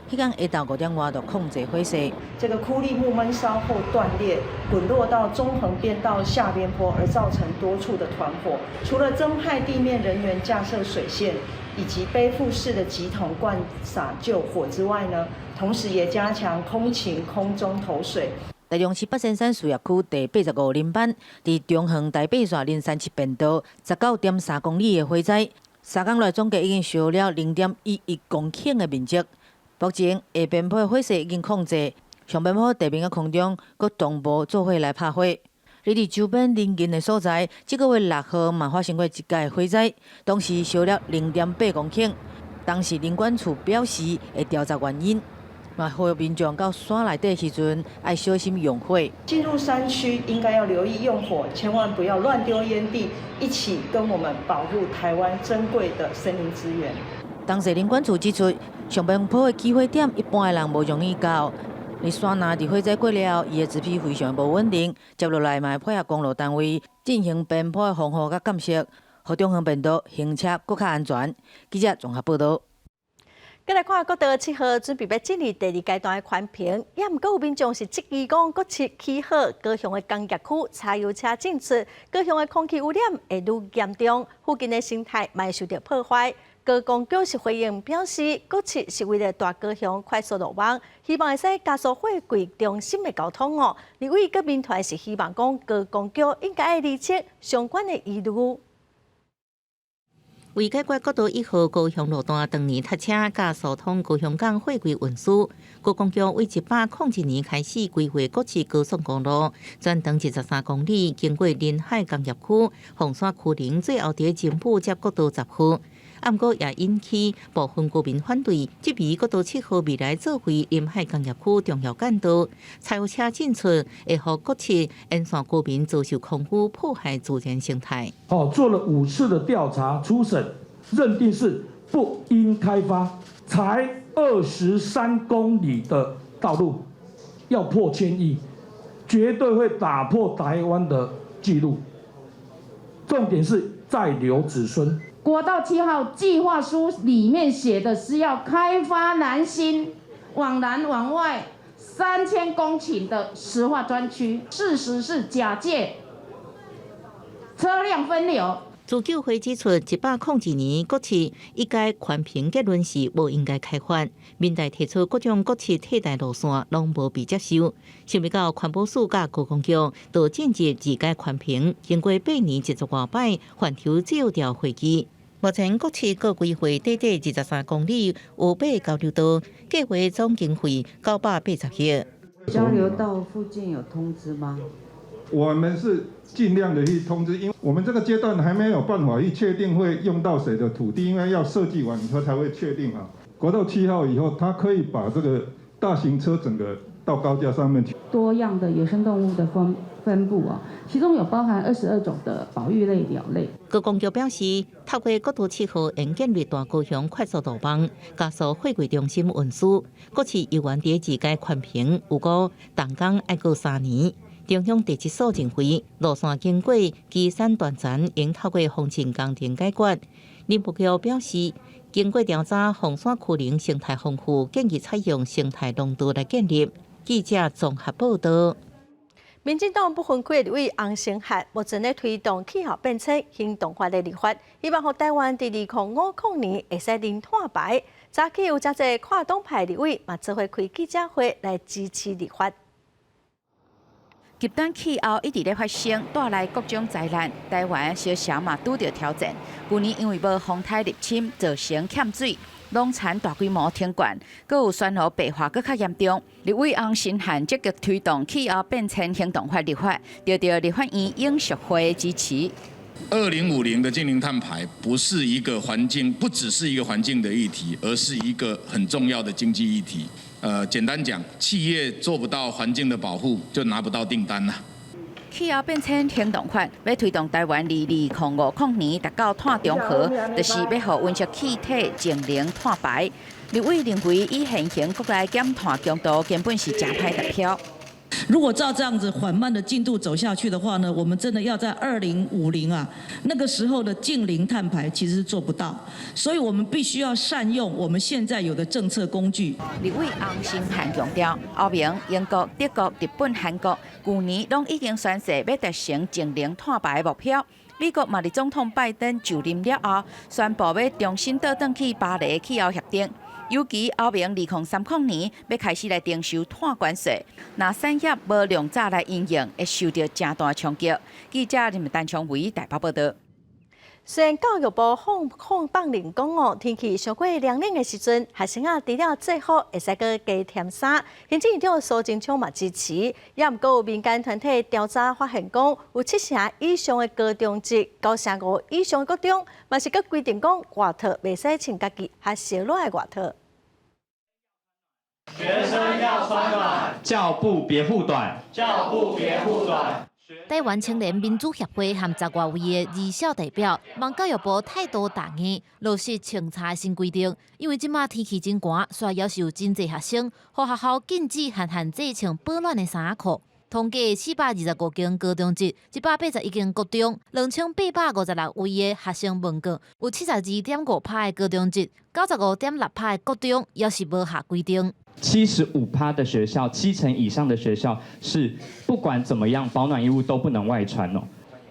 彼工下晝5點外就控制火勢。這個枯立木悶燒後斷裂，滾落到中橫邊到下邊坡，而造成多處的團火。除了增派地面人員架設水線以及背負式的集桶灌灑救火之外呢，同時也加強空勤空中投水。台中市八仙山事業區第85林班，佇中橫台八線林山七便道19.3公里的火災，3工來總計已經燒了0.11公頃的面積。目前下邊坡的火勢已經控制，上邊坡地面佮空中閣同步做伙來拍火。而佇周邊鄰近的所在，這个月6號嘛發生過一擺火災，當時燒了0.8公頃。當時林管處表示會調查原因。嘛，呼籲民眾到山內底時陣愛小心用火。進入山區應該要留意用火，千萬不要亂丟煙蒂，一起跟我們保護台灣珍貴的森林資源。當時林管處指出，上邊坡的起火點一般的人無容易到。佇山內佇火災過了後，伊的植被非常無穩定，接落來嘛會配合公路單位進行邊坡的防護佮建設，予中橫便道行車閣較安全。記者綜合報導。閣來看國道7號準備欲進入第二階段的寬頻，猶毋過有民眾是質疑講，國七起好高雄的工業區柴油車進出，高雄的空氣污染會愈嚴重，附近的生態嘛會受著破壞。高公局是回應表示，國七是為了大高雄快速路網，希望會使加速貨櫃中心的交通哦。立委佮民團是希望講高公局應該愛釐清相關的疑慮。為解決國道1號高雄路段長年塞車，佮疏通高雄港貨櫃運輸，高公局為101年開始規劃國七高速公路，全長23公里，經過臨海工業區、鳳山區林，最後佇金埔接國道10號。毋過也引起部分居民反對，質疑國道7號未來做為臨海工業區重要幹道，柴油車進出會予國七沿線居民遭受空污，破壞自然生態。哦，做了5次的調查初審，認定是不應開發，才23公里的道路，要破千億，絕對會打破台灣的紀錄。重點是再留子孫。國道7號計劃書裡面寫的是要開發南新往南往外3000公頃的石化專區，事實是假借車輛分流。自救會指出，102年國七一概環評結論是無應該開發，民代提出各種國七替代路線，攏無被接受。想欲到環保署佮高公局都進入二階環評，經過8年20外擺，環球借調會議。目前國七閣規劃短短23公里，有八個交流道，計劃總經費980億。交流道附近有通知嗎？我們是盡量的去通知，因為我們這個階段還沒有辦法去確定會用到誰的土地，因為要設計完以後才會確定啊。國道7號以後，它可以把這個大型車整個到高架上面去。多樣的野生動物的分布啊，其中有包含22種的保育類鳥類。高公局表示，透過國道7號沿建立大高雄快速路網，加速貨櫃中心運輸。國七猶原佇二階環評，預估動工愛閣3年。中央地質所認為，路線經過旗山斷層，應透過防浸工程解決。林木局表示，經過調查，鳳山區林生態豐富，建議採用生態廊道來建立。記者綜合報道。民進黨不分區立委洪申翰目前咧推動氣候變遷行動法的立法，希望予台灣佇2050年會使零碳排。早起有誠濟跨黨派立委嘛，做伙開記者會來支持立法。極端氣候一直咧發生，帶來各種災難。台灣小小嘛拄著挑戰。舊年因為無風颱入侵，造成欠水，農田大規模停灌，閣有酸雨白化閣較嚴重。立委洪申翰積極推動氣候變遷行動法立法，得到立法院永續會支持。 2050的淨零碳排不是一個環境，不只是一個環境的議題，而是一個很重要的經濟議題。簡單講，企業做不到環境的保護，就拿不到訂單啦。氣候變遷行動法欲推動台灣2050年達到碳中和，就是欲予溫室氣體淨零碳排。立委認為，以現行國內減碳強度根本是誠歹達標。如果照這樣子緩慢的進度走下去的話呢，我們真的要在2050啊，那個時候的淨零碳排其實是做不到，所以我們必須要善用我們現在有的政策工具。立委洪申翰強調，歐盟、英國、德國、日本、韓國，舊年攏已經宣示欲達成淨零碳排目標。美國嘛佇總統拜登就任了後，宣布欲重新倒轉去巴黎氣候協定。尤其歐盟2030年欲開始來徵收碳關稅，若產業無量早來因應，會受著誠大衝擊。記者林丹昌偉台北報道。雖然教育部放令講哦，天氣傷過涼冷的時陣，學生仔除了制服會使閣加添衫。行政院長蘇貞昌嘛支持，也毋過有民間團體調查發現講，有七成以上的高中職、9成5以上的國中，嘛是閣規定講外套袂使穿家己較小暖的外套。學生要穿暖，教不別護短，教不別護短。台灣青年民主協會和10外位的兒少代表，望教育部態度強硬，落實穿衫新規定。因為這馬天氣真寒，所以要求真濟學生，予學校禁止和限制穿保暖的衫褲。統計425間高中職，181間國中，2856位的學生問過，有72.5%的高中職，95.6%的國中，猶是無下規定。75%的學校，七成以上的學校是不管怎麼樣，保暖衣物都不能外穿哦。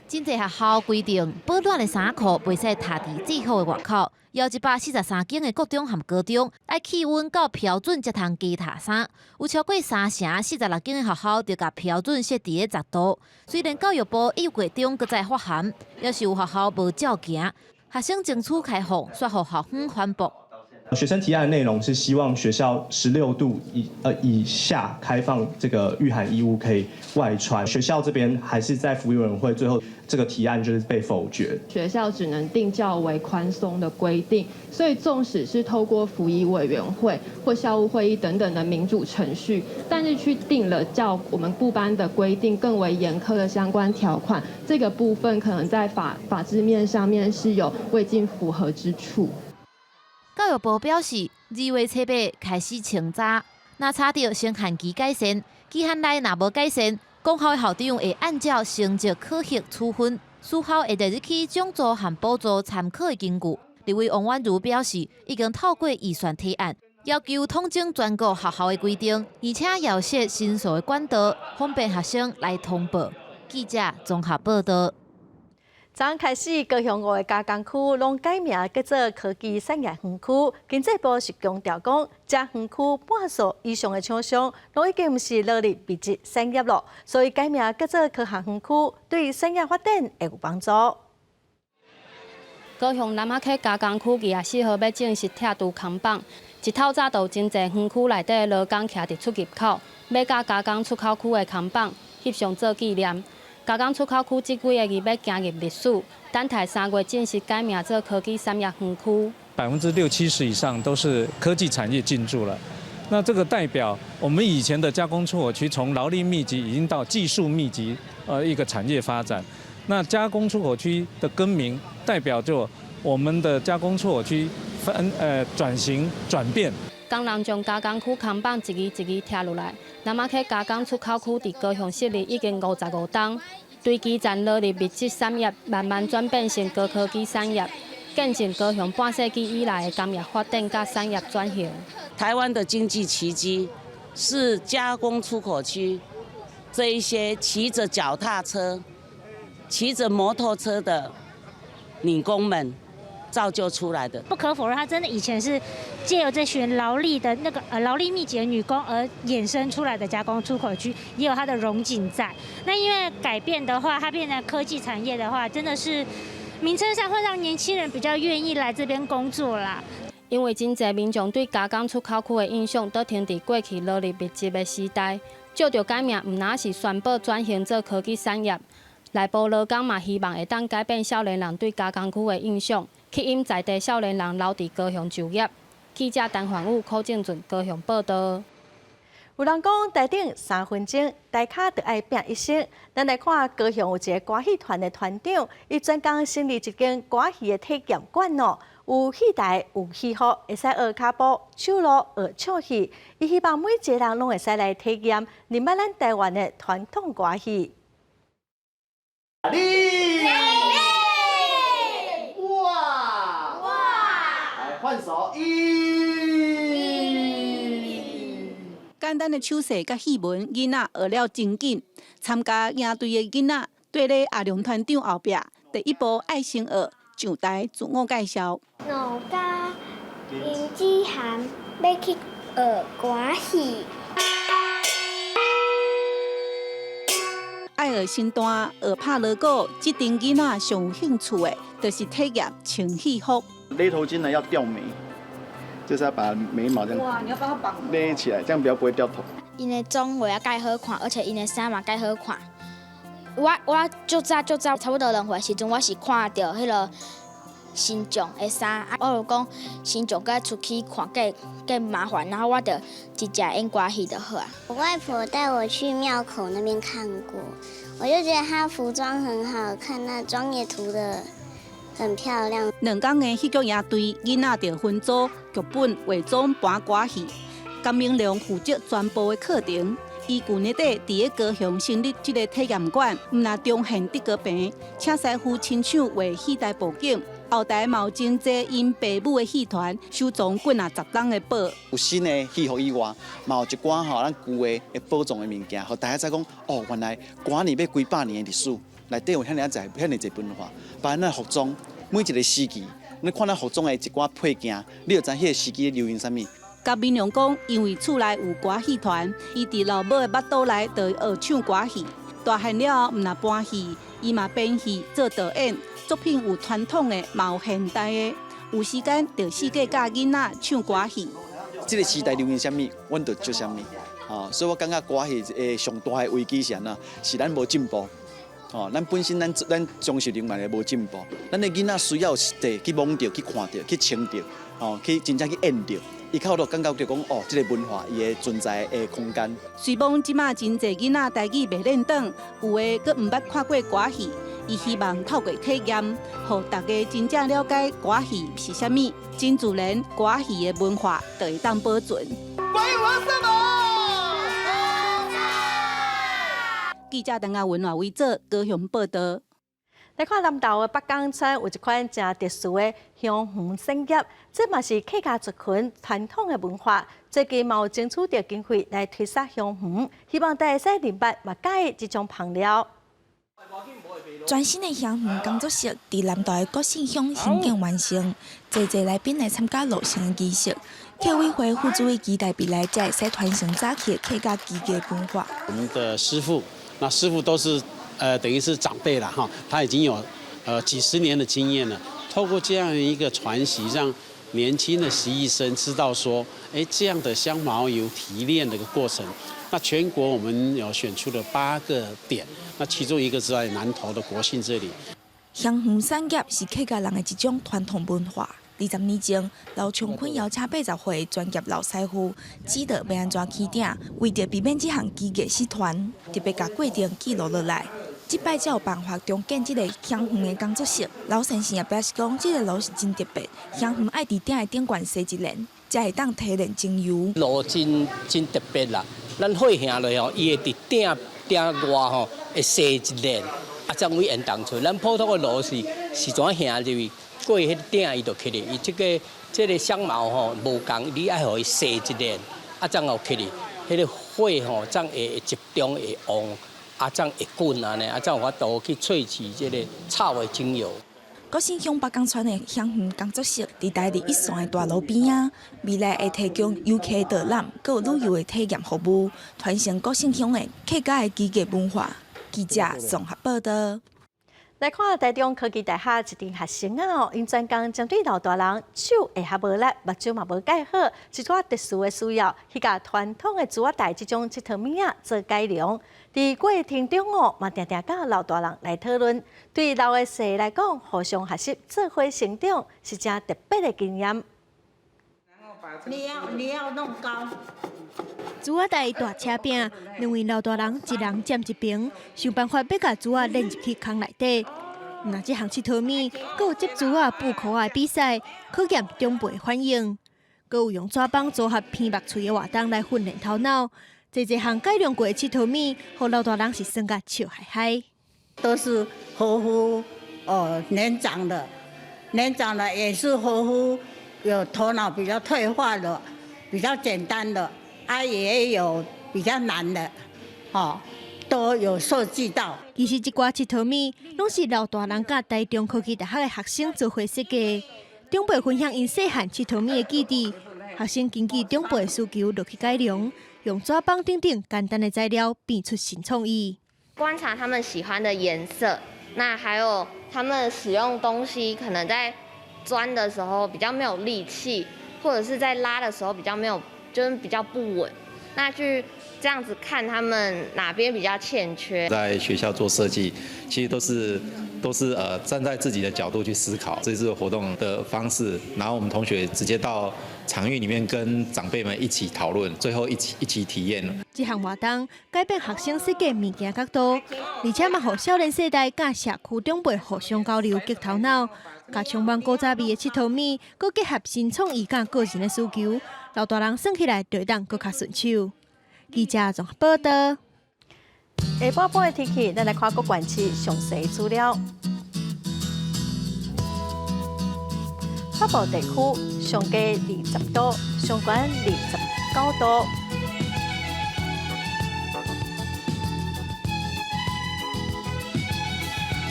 真濟學校規定保暖的衫褲袂使疊佇制服的外口，有143間的國中和高中愛氣溫到標準才通加疊衫。有超過三成46間的學校著共標準設佇咧10度。雖然教育部一月中閣再發函，猶是有學校無照行，學生爭取開放，煞予校方反駁。學生提案的內容是希望學校16度以下開放這個禦寒衣物可以外穿。學校這邊還是在服儀委員會最後這個提案就是被否決。學校只能定較為寬鬆的規定，所以縱使是透過服儀委員會或校務會議等等的民主程序，但是去定了較我們部頒的規定更為嚴苛的相關條款，這個部分可能在法制面上面是有未盡符合之處。教育部表示，2月初8開始清查，若查著先限期改善，期限內若無改善，公校的校長會按照成績考核處分。私校會列入去獎助和補助參考的根據。立委王婉嫺表示，已經透過預算提案，要求統整全國學校的規定，而且要設申訴的管道，方便學生來通報。記者綜合報道。昨開始，高雄五个加工區攏改名叫做科技產業園區。經濟部是強調講，這園區半數以上的廠商攏已經毋是勞力密集產業囉，所以改名叫做科學園區，對產業發展會有幫助。高雄南仔溪加工區24號欲正式拆除扛棒，一透早就有真濟園區內底的勞工徛佇出入口，欲佮加工出口區的扛棒翕相做紀念。加工出口區這幾个月欲行入歷史，等待3月正式改名做科技產業園區。60%-70%以上都是科技產業進駐了，那這個代表我們以前的加工出口區從勞力密集已經到技術密集，一個產業發展。那加工出口區的更名代表就我們的加工出口區分轉型轉變。工人將加工區扛棒一支一支拆落來，南仔溪加工出口區佇高雄設立已經55冬，對基層勞力密集產業慢慢轉變成高科技產業，見證高雄半世紀以來的工業發展佮產業轉型。台灣的經濟奇蹟是加工出口區這一些騎着腳踏車、騎着摩托車的女工們造就出來的。不可否認，他真的以前是借由這群勞力的那個勞力密集的女工而衍生出來的加工出口區，也有它的榮景在。那因為改變的話，它變成科技產業的話，真的是名稱上會讓年輕人比較願意來這邊工作啦。因為真濟民眾對加工出口區的印象都停佇過去勞力密集的時代，藉著改名，毋但是宣布轉型做科技產業。內部勞工嘛，希望會當改變少年人對加工區的印象，吸引在地少年人留佇高雄就業。記者陳焕武、柯正俊高雄報道。有人講，台頂3分鐘，台跤就愛拚一生。咱來看高雄有一个歌戲團的團長，伊專工成立一間歌戲的體驗館哦，有戲台，有戲服，會使學跤步、手路、學唱戲。伊希望每一个人攏會使來體驗，認捌咱台灣的傳統歌戲。立，哇哇，來換手，一。簡單的手勢佮戲文，囡仔學了真緊。參加營隊的囡仔，綴咧阿龍團長後壁，第一步愛先學上台自我介紹。我佮林子涵欲去學歌戲。愛學身段，學拍鑼鼓，這陣囡仔上有興趣的，就是體驗穿戲服。勒頭巾呢要吊眉，就是要把眉毛這樣哇，你要幫他綁勒起來，這樣比較不會掉頭。𪜶的妝畫啊蓋好看，而且𪜶的衫嘛蓋好看。我足早足早，差不多2歲時陣，我是看著彼个新將的衫，啊，我就講新將佮出去看較較麻煩，然後我就直接演歌戲就好啊。我外婆帶我去廟口那邊看過，我就覺得她服裝很好看，那妝也塗得很漂亮。2工的戲劇營隊，囡仔就分組劇本、化妝、搬歌戲。甘明良負責全部的課程。伊舊年底佇咧高雄成立這个體驗館，毋但重現德高棚，請師傅親手畫戲台布景，後台嘛有真濟𪜶爸母的戲團收藏幾若十冬的寶。有新的戲服以外，嘛有一寡吼咱舊的的寶藏的物件，予大家知講哦，原來歌仔戲欲幾百年的歷史。內底有遐爾仔濟、遐爾濟文化，包括咱服裝，每一個時期，你看咱服裝的一寡配件，你就知彼個時期流行啥物。甲民良講，因為厝內有歌戲團，伊佇老母的腹肚內就學唱歌戲，大漢了後毋若搬戲，伊嘛編戲做導演，作品有傳統的，嘛有現代的。有時間就四界教囡仔唱歌戲。這個時代流行啥物，阮就做啥物。吼，所以我感覺歌戲的上大的危機是按怎？是咱無進步。吼，咱本身咱咱裝飾人員的無進步，咱的囡仔需要實地去摸著、去看著、去穿著，吼，去真正去演著，伊較有就感覺著講哦，這個文化伊的存在的空間。雖罔這馬真濟囡仔台語袂輪轉，有的閣毋捌看過歌戲，伊希望透過體驗，予大家真正了解歌戲是啥物，真自然歌戲的文化就會當保存。記者鄧亞文華為做高雄報道。來看南投的北港村有一款誠特殊的香園產業，這嘛是客家族群傳統的文化。最近嘛有爭取著經費來推銷香園，希望大家會使認捌嘛佮意這種芳料。全新的香園工作室佇南投的國姓鄉興建完成，濟濟來賓來參加落成的儀式。客委會副主委期待未來才會使傳承早期的客家技藝文化。我們的師傅，那師傅都是，等於是長輩了哈，他已經有，幾十年的經驗了。透過這樣一個傳習，讓年輕的實習生知道說，哎，這樣的香茅油提煉的一個過程。那全國我們有選出了8個點，那其中一個是在南投的國姓這裡。香園產業是客家人的一種傳統文化。20年前，劉長坤邀請80歲的專業老師傅指導欲按怎起鼎，為著避免這項技藝失傳，特別共過程記錄落來。這擺才有辦法重建這个香園的工作室。老先生也表示講，這个爐是真特別，香園愛佇鼎的頂懸生一輪，才會當提煉精油。爐真真特別啦，咱火燃落吼，伊會佇鼎鼎外吼會生一輪，啊，才會煙囱出。咱普通的爐是是怎燃入去？過彼鼎伊就起咧，伊這个香茅吼無仝，你愛予伊生一輪，啊，才會起咧。彼个火吼，才會集中會旺，啊，才會滾按呢，啊，才有法度去萃取這个草的精油。國姓鄉北港村的香園工作室，佇台二一線的大路邊仔，未來會提供遊客導覽，閣有旅遊的體驗服務，傳承國姓鄉的客家的技藝文化。記者綜合報道。來看台中科技大學一陣學生仔哦，𪜶專工針對老大人手會較無力，目睭嘛無蓋好，一寡特殊的需要，去共傳統的珠仔台這種𨑨迌物仔做改良。佇過程中哦，嘛定定佮老大人來討論。對老的世來講，互相學習，做伙成長，是誠特別的經驗。你要弄高。珠仔台大車餅，兩位老大人一人佔一邊，想辦法欲共珠仔練入去空內底。若這項𨑨迌物，閣有摺珠仔布箍仔的比賽，考驗長輩反應。閣有用紙板組合鼻目喙的活動來訓練頭腦。這這項改良過的𨑨迌物，予老大人是耍甲笑嗨嗨。都是合乎哦年長的，年長的也是合乎有頭腦比較退化的，比較簡單的，啊也有比較難的，哦，都有設計到。其實這寡𨑨迌物，攏是老大人佮台中科技大學的學生做伙設計。長輩分享𪜶細漢𨑨迌物的記憶，學生根據長輩的需求落去改良，用紙板等等簡單的材料變出新創意。觀察他們喜歡的顏色，那還有他們使用東西可能在鑽的時候比較沒有力氣，或者是在拉的時候比較沒有，就是比較不穩。那去這樣子看他們哪邊比較欠缺。在學校做設計，其實都是站在自己的角度去思考這次活動的方式，然後我們同學直接到場域裡面跟長輩們一起討論，最後一起體驗。這項活動改變學生設計物件角度，而且嘛，予少年世代佮社區長輩互相交流激頭腦，共充滿古早味的𨑨迌物，閣結合新創意佮個人的需求，老大人耍起來就會當閣較順手。記者綜合報道。下晡晡的天氣，咱來看各縣市詳細資料。北部地區上低20度，上懸29度。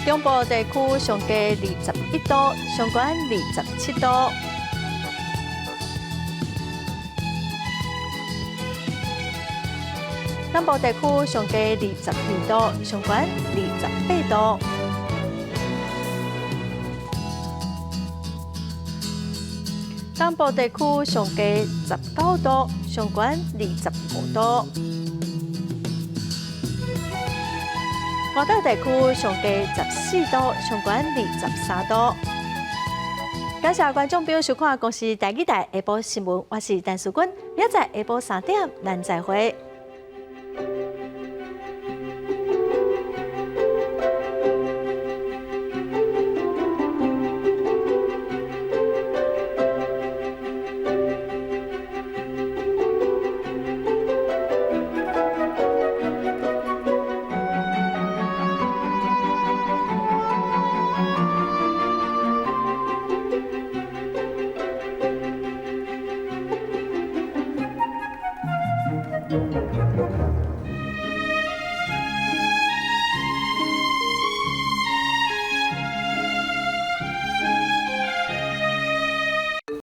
中部地區上低21度，上懸27度。南部地區上低22度，上懸28度。東部地區上低19度，上懸25度。外島地區上低14度，上懸23度。感謝觀眾朋友收看《公視台語台》下晡新聞，我是陳淑君，明仔載下晡3點，咱再會。